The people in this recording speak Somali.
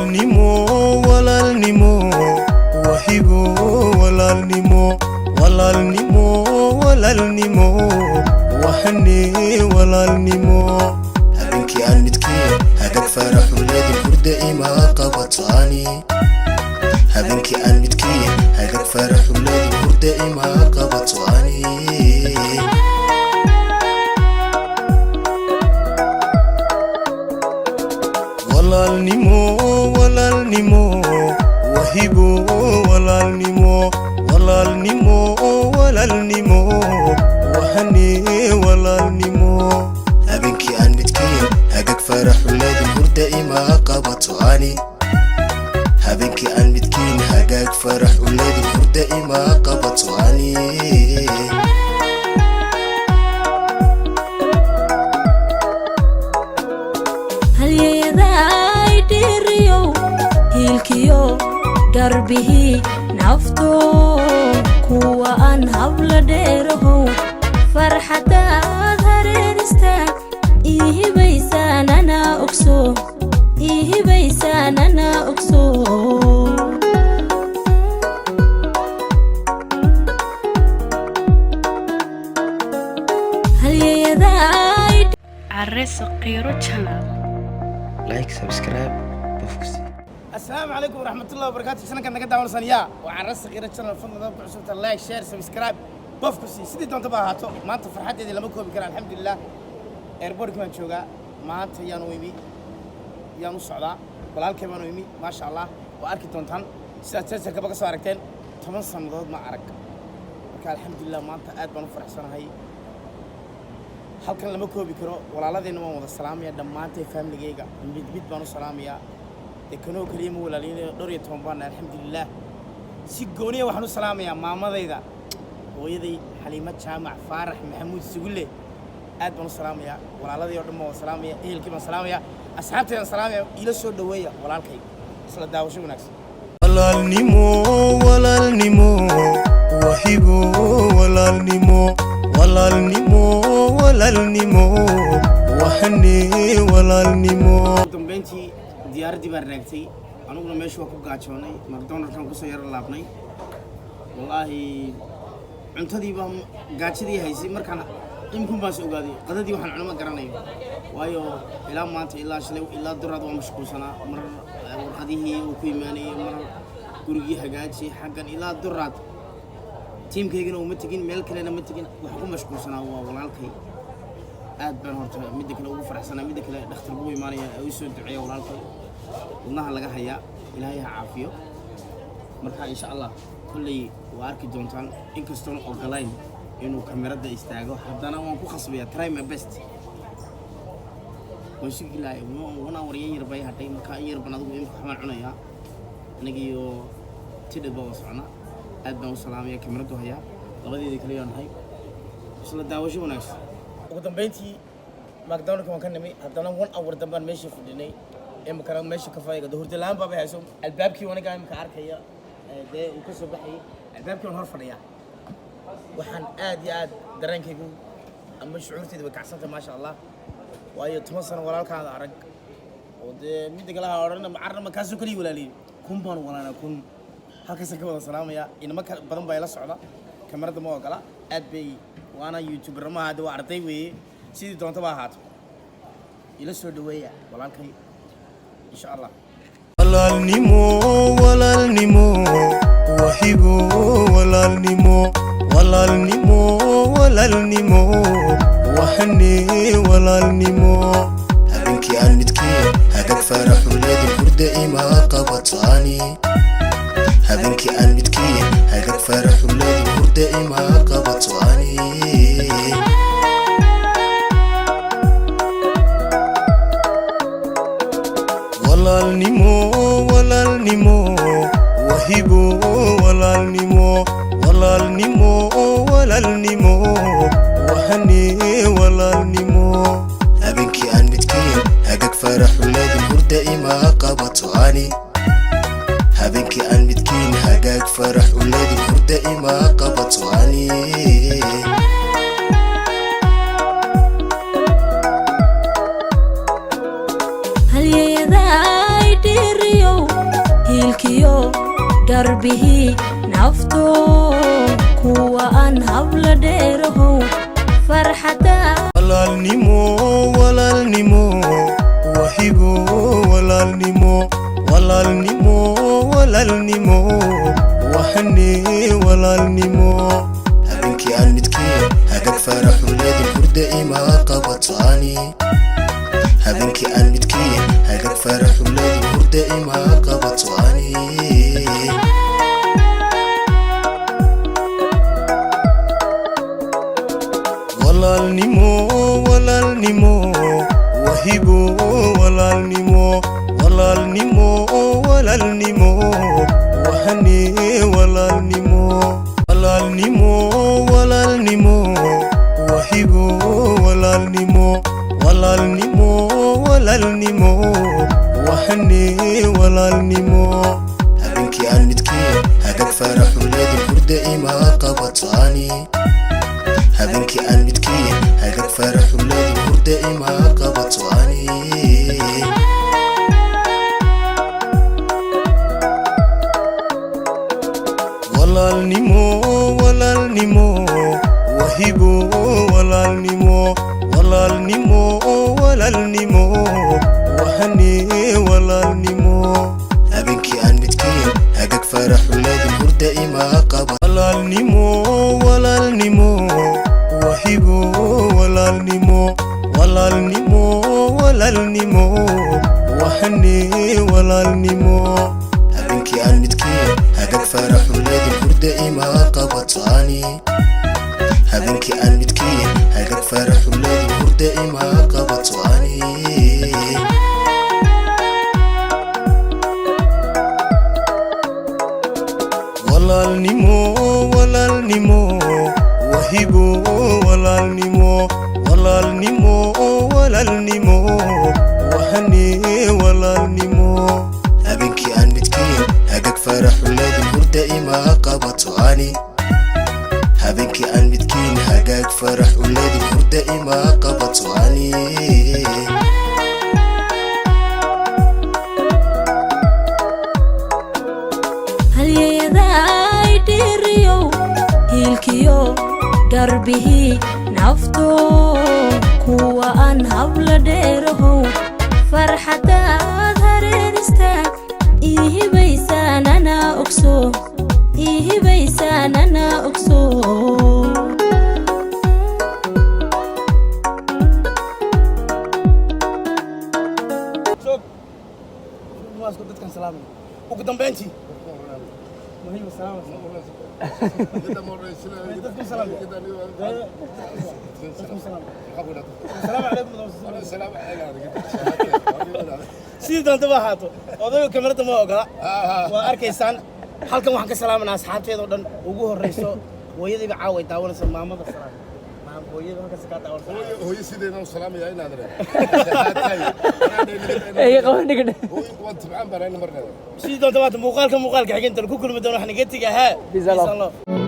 Walaalnimo, walaalnimo, wahibo walaalnimo, walaalnimo, walaalnimo, wahane walaalnimo. Habeenkii aan midkiin hagag faraxuleedin, hurda ima qabataani. Habeenkii aan midkiin hagag faraxuleedin, hurda ima qabataani. Walaalnimo, walaalnimo, wahibo walaalnimo, walaalnimo, walaalnimo, wahane walaalnimo. Habeenkii aan midkiin hagag faraxuleedin, hurda ima qabataani. Habeenkii aan midkiin hagaag farax uleedin, hurda ima qabataani. Halyeeyaday dhiiriyow, hiilkiyo garbihii nafto, kuwa aan habla dheerahow, farxadaad hareeristaan ii hibaysaan anaa ogso, ii hibaysaan anaa ogso. Halyeeyaday Care Saqiiro Channel. Like, subscribe, bofksi. Asalaamu calaykum waraxmatullahi wabarakaatu. Sanadkan naga daawanaysan yaa waa Carra Saqiira Channel. Fadlan dadka cusubta like, share, subscribe, bofku sii, sidii doontaba ahaato. Maanta farxaddeedii lama koobi kara, alxamdulilah. Airportka baan joogaa maanta. Yaan u imi, yaan u socdaa, walaalkay baan u imi, maasha Allah. Waa arki doontaan sidaad teaserkaba ka soo aragteen. 10 sannadood ma arag. Marka alxamdulilah, maanta aad baan u faraxsanahay, halkan lama koobi karo. Walaaladeenna waan wada salaamaya dhammaantay, faamiligayga mid mid baan u salaamayaa. Dee kanoo keliya ma walaaliyada, dhowr iyo toban baan, alxamdulilah. Si gooniya waxaan u salaamayaa maamadayda, hooyaday Xaliimo Jaamac Faarax Maxamuud Sugulle, aad baan u salaamayaa. Walaaladii oo dhan baan wada salaamaya, ehelkii baan salaamaya, asxaabtaydaan salaamaya. Iila soo dhoweeya walaalkay, isla daawasho wanaagsan. Walaalnimo, walaalnimo, wahibo walaalnimo, walaalnimo, walaalnimo, wahane walaalnimo. Ugu dambeyntii diyaaraddii baan raagtay, aniguna meesha waa ku gaajoonay. McDonaldkan kusoo yaro laabnay. Wallaahi cuntadii baa gaajadii haysay. Markaan imikun baan is ogaaday qadadii waxaan cuno ma garanayo, waayo ilaa maanta, ilaa shalay, ilaa duraad waa mashquulsanaa. Mar warqadihii uu ku imaanayay, mar gurigii hagaaji, xaggan ilaa duraad tiimkaygana uma tegin, meel kalena ma tegin. Waxaan ku mashquulsanaa waa walaalkay. Aad baan horta midda kale ugu faraxsanaa. Midda kale dhakhtar buu imaanaya, u soo duceeya walaalkay, wadnaha laga hayaa, Ilaahay ha caafiyo. Marka insha Allah kolley waa arki doontaan. Inkastoon ogolayn inuu kamerada istaago, haddana waan ku khasbaya, try my best, waan sugi lahay. 1 hour yan yar bay hadhay. Marka in yar baan adigu imika waxbaan cunayaa, anigiyo tidhid baa wada socnaa. Aad baan u salaamaya, kameradu hayaa, labadeedii kale yaan nahay. Isla daawasho wanaagsan. Ugu dambeyntii McDonaldka waan ka nimay, haddana 1 hour dambaan meesha fadhinay. Imikana meesha ka faa'iido hurdo la'aan baabay hayso. Albaabkii aniga imika arkaya, dee uu ka soo baxayay albaabkii waan hor fadhiyaa. Waxaan aad iyo aad dareenkaygu ama shucuurtayda way kacsantay, maasha Allah, waayo 10 sano walaalkaada arag oo dee midda kale ha odhan macarna ma kaasoo kaliya walaaliyey, kun baan walaalaa, kun halkaasaan ka wada salaamaya. Inamo ka badan baa ila socda, kamarada ma ogola, aad bay waana youtuber maaha, de waa arday weeye. Sidii doontaba ahaato, ila soo dhaweeya walaalkay insha Allah. Walaalnimo, walaalnimo, wahibo walaalnimo, walaalnimo, walaalnimo, wahane walaalnimo. Habeenkii aan midkiin hagag faraxuleedin, hurda ima qabataani. Habeenkii aan midkiin hagag faraxuleedin, hurda ima qabataani. Walaalnimo, walaalnimo, wahibo walaalnimo, walaalnimo, walaalnimo, wahane walaalnimo. Habeenkii aan midkiin hagag faraxuleedin, hurda ima qabataani. Habeenkii aan midkiin hagaag farax uleedin, hurda ima qabataani. Halyeeyaday dhiiriyow. Hiilkiyo garbihii nafto, kuwa aan habla dheerahow farxada. Walaalnimo, walaalnimo, wahibo walaalnimo, walaalnimo, walaalnimo, wahane walaalnimo. Habeenkii aan midkiin hagag faaraxuleedin, hurda ima qabataani. Habeenkii aan midkiin hagag faaraxuleedin, hurda ima qabataani. Walaalnimo, walaalnimo, wahibo walaalnimo, walaalnimo, walaalnimo, wahane walaalnimo. Walaalnimo, walaalnimo, wahibo walaalnimo, walaalnimo, walaalnimo, wahane walaalnimo. Habeenkii aan midkiin hagag faaraxuleedin, hurda ima qabataani. Habeenkii aan midkiin hagag faaraxuleedin, hurda ima qabataani. Walaalnimo, walaalnimo, wahibo walaalnimo, walaalnimo, walaalnimo, wahane walaalnimo. Habeenkii aan midkiin hagag faaraxuleedin, hurda ima qaba. Walaalnimo, walaalnimo, wahibo walaalnimo, walaalnimo, walaalnimo, wahane walaalnimo. Habeenkii aan midkiin hagag faaraxuleedin, hurda ima qabataani. Habeenkii aan midkiin hagag faaraxuleedin, hurda ima qabataani. Walaalnimo, walaalnimo, wahibo walaalnimo, walaalnimo, walaalnimo, wahane walaalnimo. Habeenkii aan midkiin hagag faaraxuleedin, hurda ima qabataani. Habeenkii aan midkiin hagaag farax uleedin, hurda ima qabataani. Halyeeyaday dhiiriyow, hiilkiyo garbihii nafto, kuwa aan habla dheerahow farxadaad hareeristaan, ii hibaysaan anaa ogso, ii hibaysaan anaa ogso. Joog waasku dadkan salaamay. Ugu dambeyntii muhiim salaam, dadku salaam, dadku salaam. Asalaamu calaykum. Sidii doonta ba ahaato, odayga kamarada ma ogola, waa arkaysaan. Halkan waxaan ka salaamanaa asxaabteeda oo dhan, ugu horreyso hooyadayba caawa ay daawanaysa. Maamada salaam, maam, hooyada halkaas kaa daawanaysa. Hooyo sideena u salaamaya inaad hooyinku waan tibcaan baan ayna marnaa. Sidii doonta maanta muuqaalka xigintan ku kulmi doona, waxaan iga tegaa haa. Peace and love. Peace and love.